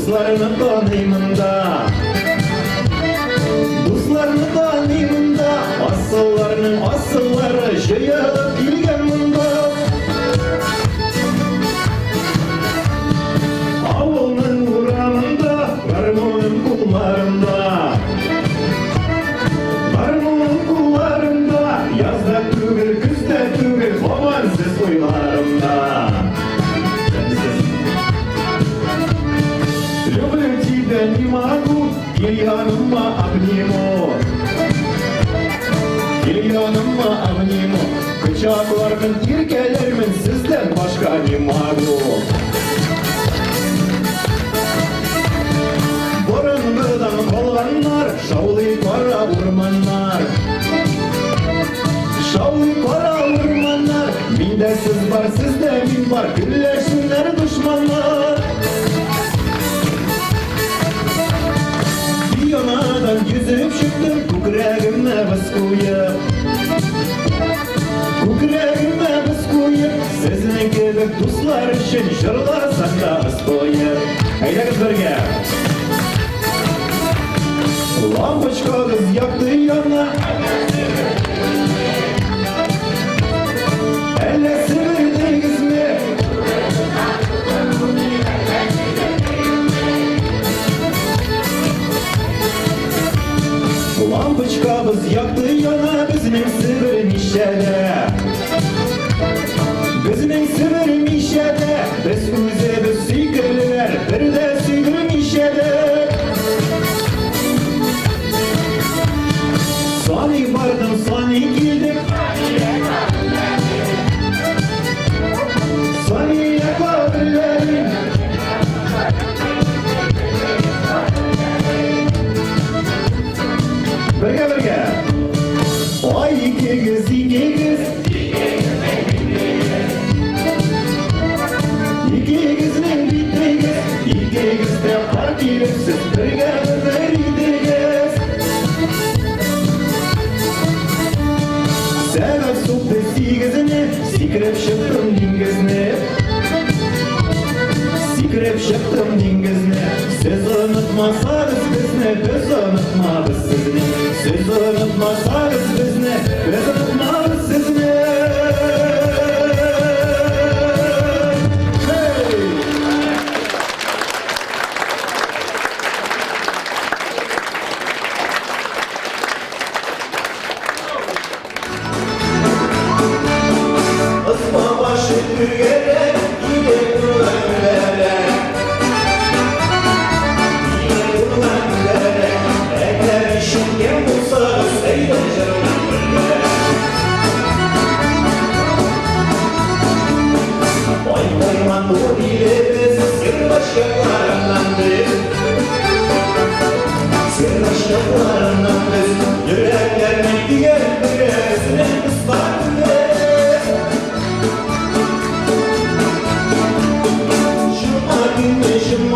Дусларны таныймын да. Дусларны таныймын да, асылларның асыллары җыелып килгән монда. Авылның урамында, гармуным кулларымда. Гармуным кулларымда, язда түгел, көздә түгел, һаман сез уйларымда. Люблю тебя, не могу, кил яныма обниму. Кил яныма обниму, кочаклармын, иркәләрмен, сездән башка не могу. Борынгыдан калганнар, шаулый кара урманнар. Шаулый кара урманнар, миндә сез бар, сездә мин бар, көнләшсеннәр дошманнар. Янадан йөзеп чыктым, күкрәгемә боз куеп. Күкрәгемә боз куеп, сезнең кебек дуслар өчен җырласам да стоит. Әйдәгез бергә. Лампочкагыз якты яна. Әллә себердегезме? Лампочкабыз якты яна безнең Себер мишәдә. Безнең Себер мишәдә, без үзебез сөйкемлеләр, бер дә сөйдермичә дә. Сани бардым, сани килдем. Сания кадерләрем. Бергә бергә. Ай икегез, икегез. Икегезнең битегез, икегез дә пар килепсез, бергә гомер итегез. Сәгать сукты сигезне, сикереп чыктым диңгезне. Сикереп чыктым диңгезне. Сез онытмасагыз безне, без онытмабыз сезне. Сез онытмасагыз безне, без онытмабыз сезне. Hey! Ысма башы түгәрәк, килә түгәрәк. Килә түгәрәк, әгәр ишеткән булсагыз, әйдә җырлап бергә. Ай-ай матур илебез, Сирбаш якларыннан без. Сирбаш якларыннан без, йөрәкләрне тигән безнең дуслар без. Җомга көнне җомга.